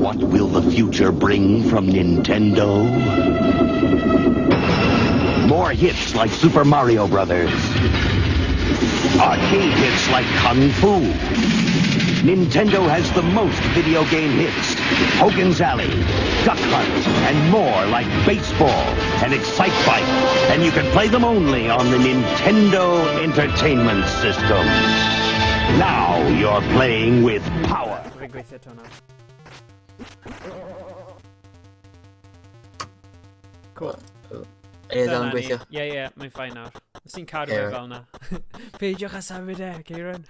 What will the future bring from Nintendo? More hits like Super Mario Brothers. Arcade hits like Kung Fu. Nintendo has the most video game hits. Hogan's Alley, Duck Hunt, and more like Baseball and Excitebike. And you can play them only on the Nintendo Entertainment System. Now you're playing with power. Fi'n gweithio to nawr. Cool. Ydy e dal yn gweithio? Ie, ie, mae'n fine nawr. Os ti'n cadw e fel na. Peidiwch â symud e, Kieran.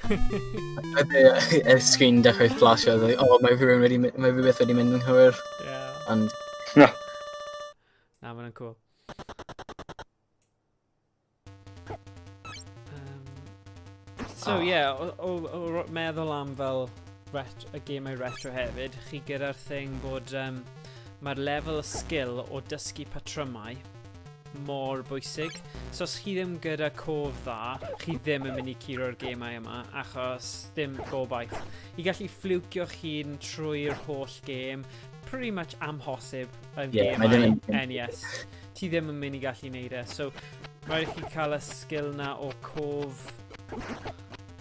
Y sgrin dechrau flasio, like, oh, mae rhywun wedi, mae rhywbeth wedi mynd yn nghywir. Yeah. Ond... Na. Na, mae'n cool. So, ie, yeah, o, o, o, meddwl am fel ret y gemau retro hefyd, chi gyda'r thing bod um, mae'r lefel o skill o dysgu patrymau mor bwysig. So os chi ddim gyda cof dda, chi ddim yn mynd i curo'r gemau yma, achos dim gobaith. I gallu ffliwcio'ch hun trwy'r holl gêm, pretty much amhosib yn yeah, gemau NES. Ti ddim yn mynd i gallu neud e. So, rhaid i chi cael y sgil na o cof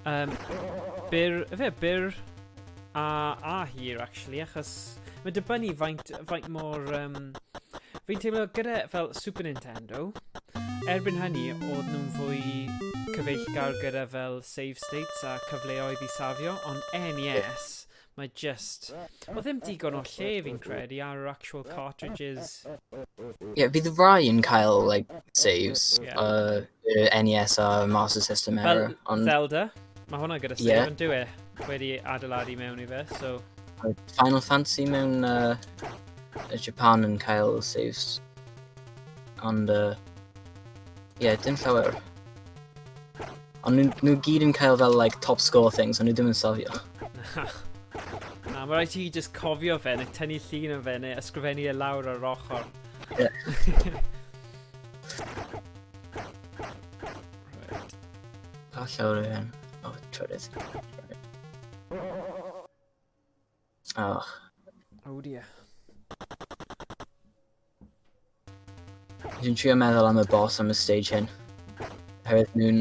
um, byr, efe, byr a, a hir, actually, achos mae dibynnu faint, faint mor... Um, fi'n teimlo gyda fel Super Nintendo, erbyn hynny, oedd nhw'n fwy cyfeillgar gyda fel save states a cyfleoedd i safio, ond NES, mae just... Oedd ddim digon o lle fi'n credu ar yr actual cartridges. Ie, yeah, fydd rai yn cael, like, saves, yeah. NES a Master System era. Fel ond... Zelda, mae hwnna gyda save yeah. yn dyw e, wedi adeiladu mewn i fe, so... Final Fantasy mewn Japan yn cael saves, ond, yeah, dim llawer. Ond nhw, nhw gyd yn cael fel, like, top score things, ond nhw ddim yn safio. Na, mae rhaid ti just cofio fe, neu tynnu llun o fe, neu ysgrifennu e lawr ar ochr. Yeah. Right. Pa llawr yw hyn? O, trydydd. Oh. Oh dear. Dwi'n trio meddwl am y boss am y stage hyn. Oherwydd nhw'n...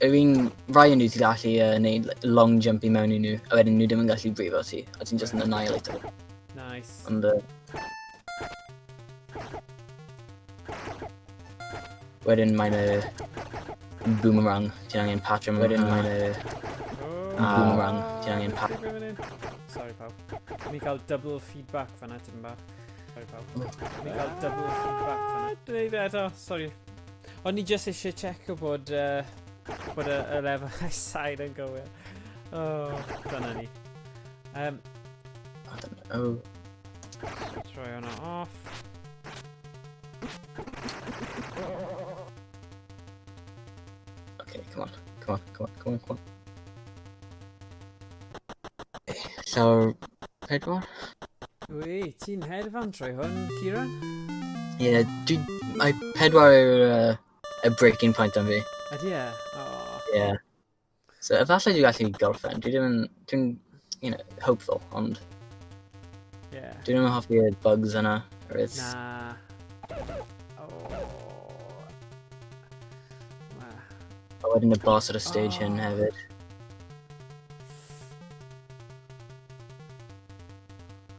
Yr un rai o'n nhw ti'n gallu uh, neud like, long jump i mewn i nhw, a wedyn nhw ddim yn gallu brifo ti, a ti'n just yn annihilate nhw. Nice. Ond... Wedyn mae'n y boomerang, ti'n angen patch am wedyn mae'n y boomerang, ti'n angen patch. Sorry pawb. Ni cael double feedback fanna tipyn bach. Sorry pawb. Ni cael double feedback fanna. Dwi'n fe eto, sorry. Ond ni jyst eisiau checo bod, bod y, y lefel sain yn gywir. Oh, dyna ni. I don't know. Troi hwnna off. Okay, come on, come on, come on, come on, come on. Llawr pedwar? Wy, ti'n hedfan trwy hwn, Kieran? Ie, yeah, dwi... Mae pedwar yw'r uh, y breaking point am fi. Ydy e? Oh. Ie. Yeah. So, efallai dwi'n gallu gorffen. Dwi ddim yn... Dwi'n, you know, hopeful, ond... Yeah. Dwi ddim yn hoffi y bugs yna. It's... Na. Oh. Na. A wedyn y boss ar y stage oh. hyn hefyd.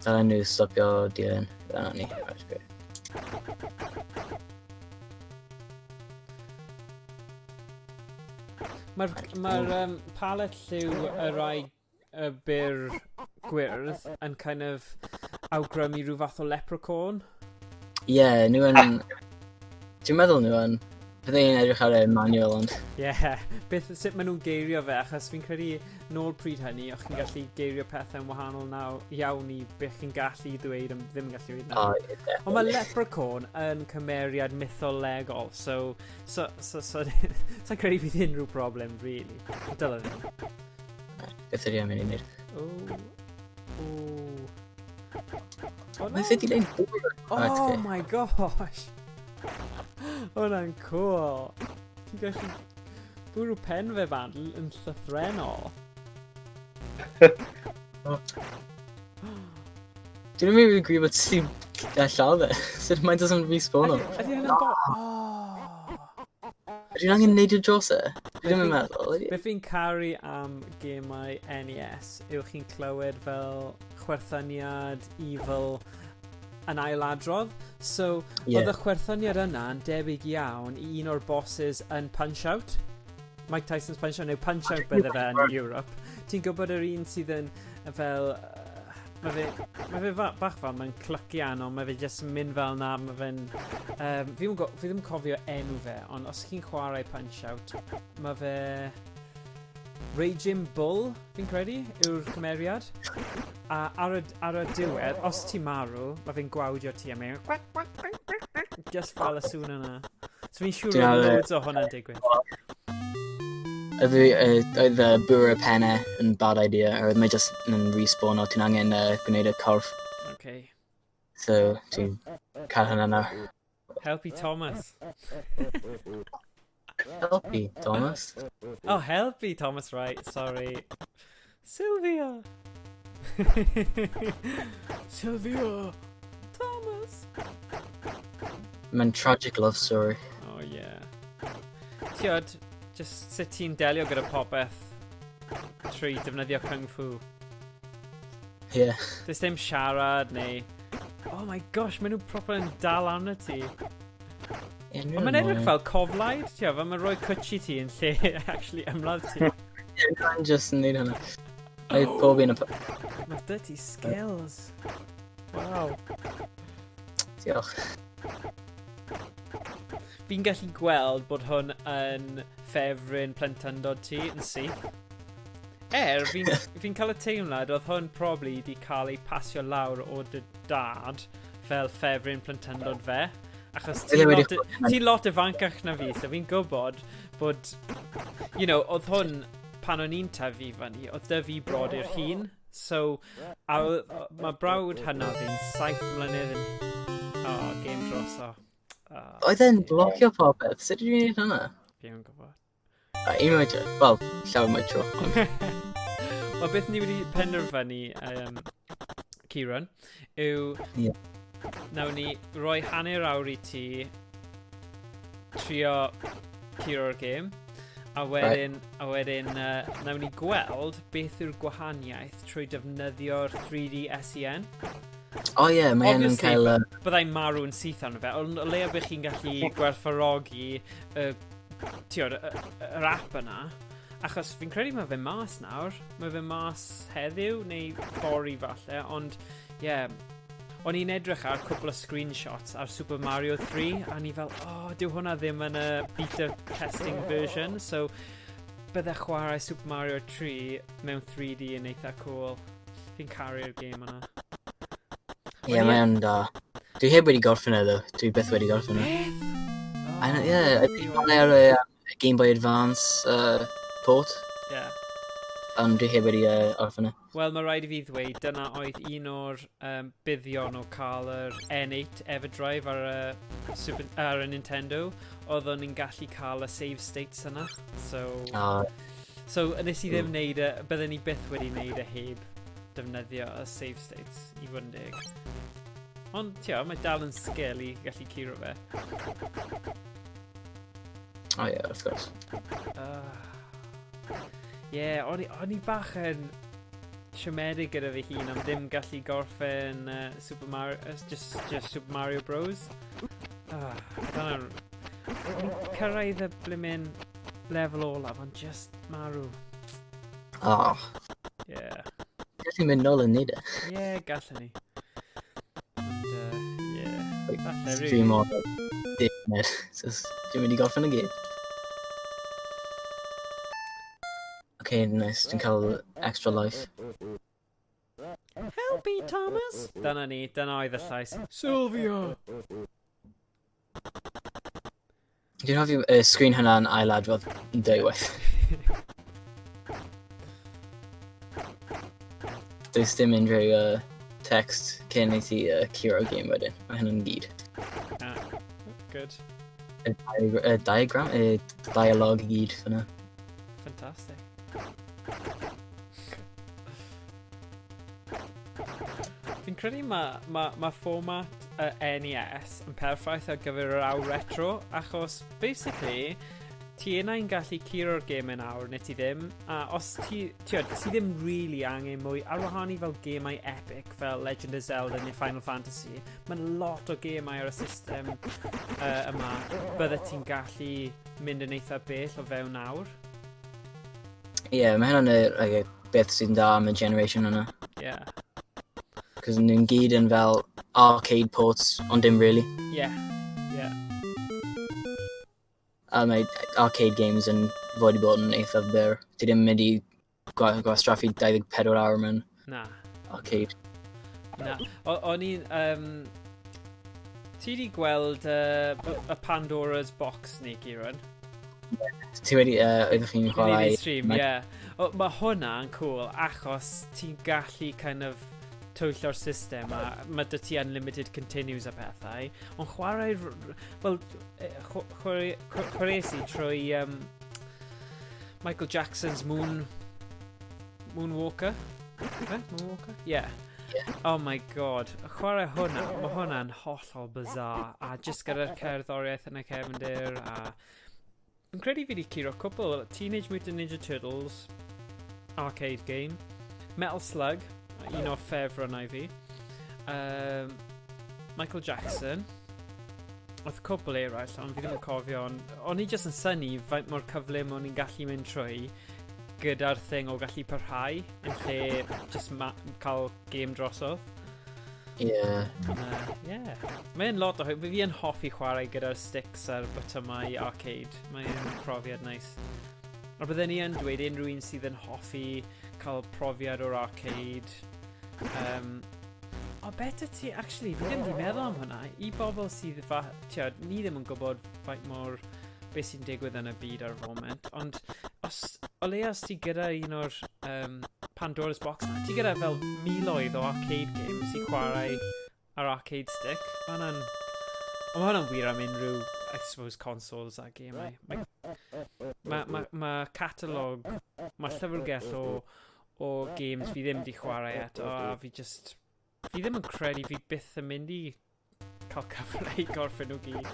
Dylen nhw stopio dilyn. Dyna ni. Right, great. Mae'r ma palet lliw y rai y byr gwyrdd yn kind of awgrymu rhyw fath o leprechaun. Ie, yeah, nhw yn... Dwi'n meddwl nhw yn... Bydde i'n edrych ar y manual, ond... Ie, yeah. Beth, sut maen nhw'n geirio fe, achos fi'n credu nôl pryd hynny, o'ch chi'n gallu geirio pethau'n wahanol naw, iawn i beth chi'n gallu ddweud, ond ddim yn gallu dweud nawr. Oh, yeah, ond mae leprechaun yn cymeriad mytholegol, so, so, so, so, sa'n credu bydd unrhyw problem, really. Dyle ddim. Beth ydy e'n mynd i wneud? O, o. O, Mae fe di wneud bwrdd. Oh my gosh! Hwnna'n cool. Ti'n gallu bwrw pen fe fan yn llythrenol. Dwi'n ddim yn gwybod sy'n lladd e. Sut mae'n doesn't respawn o. Ydy hynny'n bo... Oh. Ydyn angen neud y dros e? Dwi ddim yn meddwl. Beth fi'n caru am gemau NES yw chi'n clywed fel chwerthyniad evil yn ailadrodd. So, yeah. Oedd y chwerthyniad yna yn debyg iawn i un o'r bosses yn Punch-Out. Mike Tyson's Punch-Out, neu Punch-Out bydde fe yn Europe. Ti'n gwybod yr un sydd yn fel... Mae fe, mae fe bach fel, mae'n clycian, ond mae fe jyst yn mynd fel na, mae fe'n... fi, fi ddim cofio enw fe, ond os chi'n chwarae Punch-Out, mae fe... Raging Bull, fi'n credu, yw'r cymeriad. A ar y diwedd, os ti'n marw, mae fe'n gwawdio ti a mae'n... Just fel y sŵn yna. So fi'n siŵr oedd loads o hwnna'n digwydd. Oedd y bwr y pennau yn bad idea, oherwydd mae just yn respawn o ti'n angen gwneud y corff. Okay. So, ti'n cael hynna nawr. Helpu Thomas. Helpu Thomas? Oh, helpu Thomas, right, sorry. Sylvia! Sylvia! Thomas! Mae'n tragic love story. Oh, yeah. Tiod, just sut ti'n delio gyda popeth trwy defnyddio kung fu. Yeah. Does dim siarad neu... Oh my gosh, maen nhw proper yn dal arno ti. Yeah, Ond mae'n edrych fel coflaid, ti'n fel mae'n rhoi cwtsh i ti yn lle actually ymladd ti. Yeah, mae'n just yn neud hynna. Mae pob un o... Mae dirty skills. Wow. Diolch. Fi'n gallu gweld bod hwn yn ffefryn plentyndod ti yn syth. Fi'n fi cael y teimlad oedd hwn probably di cael ei pasio lawr o dy dad fel ffefryn plentyndod fe. Achos ti lot, ti lot ifancach na fi, so fi'n gwybod bod, oedd hwn, pan o'n i'n tyfu fyny, oedd dy fi brodyr hun. So, a mae brawd hynaf fi'n 7 mlynedd yn... Oh, game droso. Oh, Oedd e'n blocio popeth? Sut ydw i'n gwneud hwnna? Fi'n gwybod. Un o'i tro. Wel, llawer mwy tro. Wel, beth ni wedi penderfynu, Kieran, yw yeah. Nawn ni roi hanner awr i ti trio curo'r gêm, a wedyn, right. A wedyn nawn ni gweld beth yw'r gwahaniaeth trwy defnyddio'r 3D SEN. O ie, yeah, mae yn cael... Byddai'n marw'n syth arno fe, ond o leia bych chi'n gallu gwerthfawrogi yr app yna, achos fi'n credu mae fe mas nawr, mae fe mas heddiw neu fory falle, ond ie, yeah, o'n i'n edrych ar cwpl o screenshots ar Super Mario 3, a ni fel, oh, dyw hwnna ddim yn y beta testing version, so bydde chwarae Super Mario 3 mewn 3D yn eitha cool. Fi'n caru'r gêm yna. Ie, yeah, mae o'n da. Dwi heb wedi gorffen e, ddo. Dwi byth wedi gorffen e. Beth? I know, yeah, I chwarae ar y Game Boy Advance port. Yeah. Ond dwi heb wedi orffen e. Wel, mae rhaid i fi ddweud, dyna oedd un o'r buddion o cael yr N8 Everdrive ar y, Super, ar y Nintendo. Oeddwn ni'n gallu cael y save states yna. So, so nes i ddim wneud e, bydden ni byth wedi wneud e heb defnyddio y save states, i fod yn deg. Ond, ti'n mae dal yn skill i gallu curo fe. Oh yeah, of course. Yeah, o'n i bach yn siomedig gyda fi hun am ddim gallu gorffen Super Mario, just Super Mario Bros. Dyna... O'n i'n cyrraedd y blimmin lefel olaf, ond just marw. Oh. Yeah. Gallu mynd nôl yn neud e. Yeah, gallwn ni. Ond, yeah. Falle, Dwi really. mor dim munud. So, dwi'n mynd i gorffen y gêm. Okay, nice. Dwi'n cael extra life. Help me, Thomas! Dyna ni, dyna oedd y llais. Sylvia! Dwi'n hoffi y sgrin hwnna'n ailadrodd dwywaith. Does dim unrhyw text cyn i ti curo game wedyn. Mae hynny'n gyd. Ah, good. Y diagram, y dialogue i gyd fyna. Fantastic. Fi'n credu mae ma, ma fformat y NES yn perffaith ar gyfer yr awr retro, achos basically, ti unai'n gallu curo'r gêm yn awr neu ti ddim, a os ti, ti, ti ddim really angen mwy, ar wahân i fel gemau epic fel Legend of Zelda neu Final Fantasy, mae'n lot o gemau ar y system yma, bydde ti'n gallu mynd yn eitha bell o fewn awr. Ie, yeah, mae hynna'n y, like, beth sy'n da am y generation yna. Yeah. Cos nhw'n gyd yn fel arcade ports, ond dim really. Yeah. A mae arcade games yn fod i bod yn eithaf byr. Ti ddim yn mynd i gwastraffu 24 awr mewn Na. arcade. Na. O'n i'n... Ti di gweld y Pandora's Box ni, Kieran? Ti wedi, oeddech chi'n chwarae? Yn stream, ie. Yeah. Mae hwnna'n cool achos ti'n gallu kind of twyllo'r system a mae dy ti unlimited continues a pethau. Ond chwarae... Wel, chwaraes i trwy Michael Jackson's Moonwalker. Eh? Moonwalker? Yeah. Yeah. Oh my God. Chwarae hwnna, mae hwnna'n hollol bizarre. A just gyda'r cerddoriaeth yn y cefndir a fi'n credu fi wedi curo cwpl. Teenage Mutant Ninja Turtles arcade game. Metal Slug, un o'r ffefrynnau fi. Michael Jackson. Oedd cwpl eraill, ond fi ddim yn cofio. Ond o'n i jyst yn synnu faint mor cyflym o'n i'n gallu mynd trwy gyda'r thing o gallu parhau yn lle just cael game drosodd. Yeah. Mae'n lot o... Fi yn hoffi chwarae gyda'r sticks a'r botymau arcade. Mae'n profiad nice. A bydden ni yn dweud unrhyw un sydd yn hoffi cael profiad o'r arcade. O, better ti, actually, fi ddim wedi meddwl am hwnna. I bobl sydd, tiod, ni ddim yn gwybod faint mor beth sy'n digwydd yn y byd ar y foment, ond os, o leia os ti gyda un o'r Pandora's Box, ti gyda fel miloedd o arcade games i chwarae ar arcade stick. Mae hwnna'n... Ond mae hwnna'n wir am unrhyw, I suppose, consoles a gemau. Mae ma, ma, ma catalog, mae llyfrgell o games fi ddim wedi chwarae eto, a fi just... Fi ddim yn credu fi byth yn mynd i cael cyfle i gorffen nhw gyd.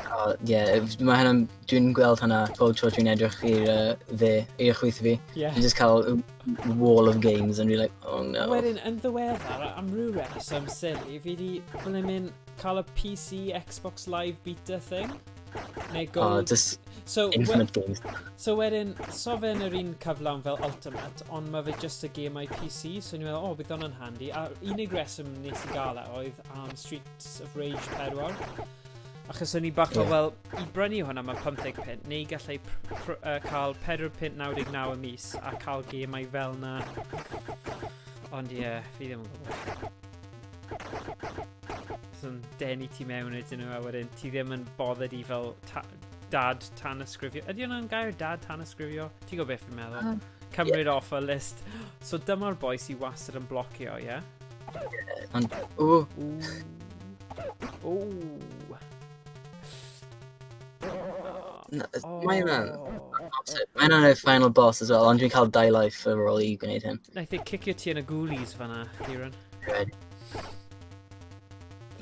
Oh, yeah, mae hynna'n, dwi'n gweld hynna bob tro dwi'n edrych i'r dde, i'r chwith fi. Dwi'n just cael wall of games and be like, "Oh no." Wedyn, yn ddiweddar, am ryw reswm silly, fi di mynd cael y PC Xbox Live Beta thing. Neu Gold. Oh, just so, infinite games. So wedyn, so fe'n yr un cyflawn fel Ultimate, ond mae fe just y gemau PC, so ni'n meddwl, "Oh, bydd hwnna'n handy." A unig reswm nes i gael e oedd am Streets of Rage 4. Achos o'n i bach o, wel, i brynu hwnna mae 15 punt, neu gallai cael 4.99 y mis a cael gemau fel na. Ond ie, yeah, fi ddim yn gwybod. So'n denu ti mewn ydyn nhw a wedyn ti ddim yn bothered i fel dad tanysgrifio. Ydy hwnna'n gair, dad tanysgrifio? Ti'n gwybod beth fi'n meddwl? Cymryd off y list. So dyma'r boi sy'n wastad yn blocio, ie? Yeah? Ond, ww. Ooh. No, mae hwnna'n... Mae hwnna'n y final boss as well, ond dwi'n cael dau life ar ôl i gwneud hyn. Naeth e cicio ti yn y ghoulies fanna, Kieran. Right.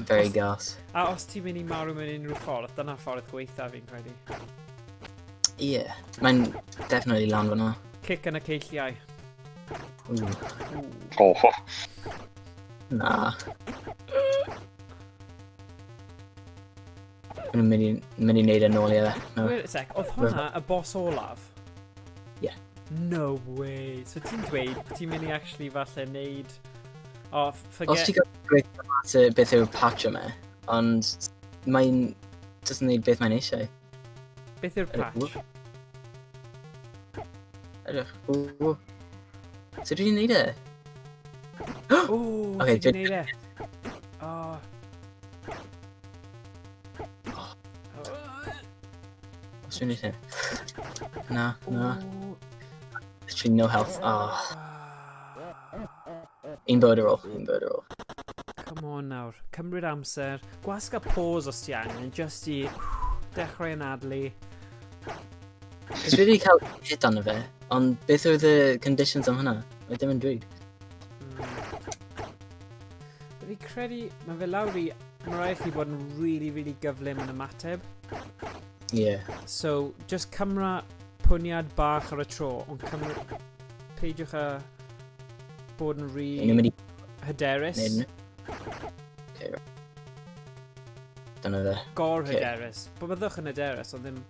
Very gas. A os ti'n mynd i marw mewn unrhyw ffordd, dyna ffordd gweitha fi'n credu. Ie, yeah. Mae'n definitely lan fanna. Cic yn y ceilliau. Ooh. Oh. Na. Mae'n mynd i wneud e nôl i fe. No. Wait a sec, oedd hwnna y boss olaf? Yeah. No way. So ti'n dweud, ti'n mynd i actually falle neud... Oh, forget. Os ti'n gael gweithio mas y beth yw'r patch yma, ond mae'n just yn neud beth mae'n eisiau. Beth yw'r patch? Edrych. Ww. So dwi wedi neud e? O, Okay, ti wedi neud e. Oh. Os dwi'n neud e? Na, na. Ooh. Literally no health. Oh. Un bywyd ar ôl, un bywyd ar ôl. Come on nawr. Cymryd amser. Gwasga pause os ti angen, just i dechrau anadlu. Cos fi wedi cael hit arno fe, ond beth oedd y conditions am hwnna? Mae ddim yn dweud. Fi credu, mae fe lawr i, mae rhaid chi bod yn really, really gyflym yn ymateb. Yeah. So, just cymra pwniad bach ar y tro, ond cymra... Peidiwch â bod yn rhy Nhw'n mynd i hyderus. wneud nhw. Okay, right. Dyna fe. Gor Ocê. hyderus. Bo byddwch yn hyderus, ond ddim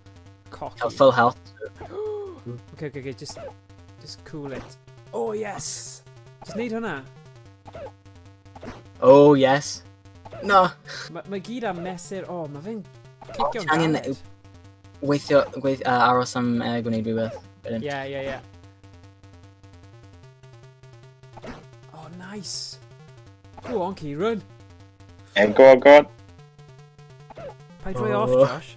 cocky. Cael full health. Okay, just cool it. Oh, yes! Just neud hwnna. Oh, yes. No. Mae gyd am mesur... Oh, mae fe'n cicio'n ti angen galed. Weithio, aros am gwneud rhywbeth. Wedyn. Yeah. Oh, nice. Go on, Kieran. And go on, go on. Paid rhoi off, Oh. Josh.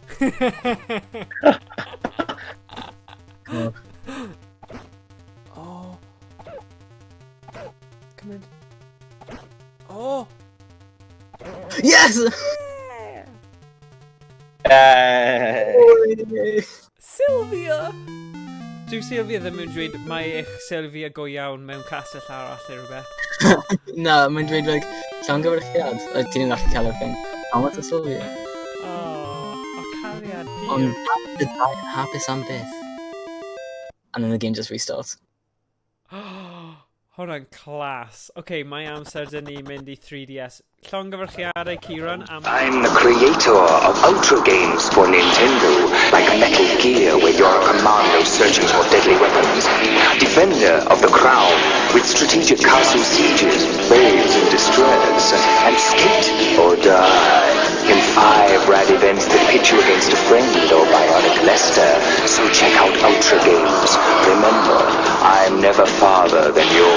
Oh. Oh. Come in. Oh! Yes! Yeah! Yay! Sylvia! Dyw Sylvia ddim yn dweud mae eich Sylvia go iawn mewn castell arall neu rhywbeth. Na, mae'n dweud, like, llongyfarchiad. Ti'n gallu cael y thing. How much is Sylvia? Oh, cariad pur. Ond y ddau yn hapus am byth. And then the game just restarts. Hwnna'n class. Oce, okay, mae amser dyn ni mynd i 3DS. Llongyfarchiadau, Kieran, am. I'm the creator of Ultra Games for Nintendo, like Metal Gear, where you're a commando searching for deadly weapons, Defender of the Crown, with strategic castle sieges, babes in distress, and Skate or Die, in five rad events that pit you against a friend or bionic Lester. So check out Ultra Games. Remember, I'm never farther than your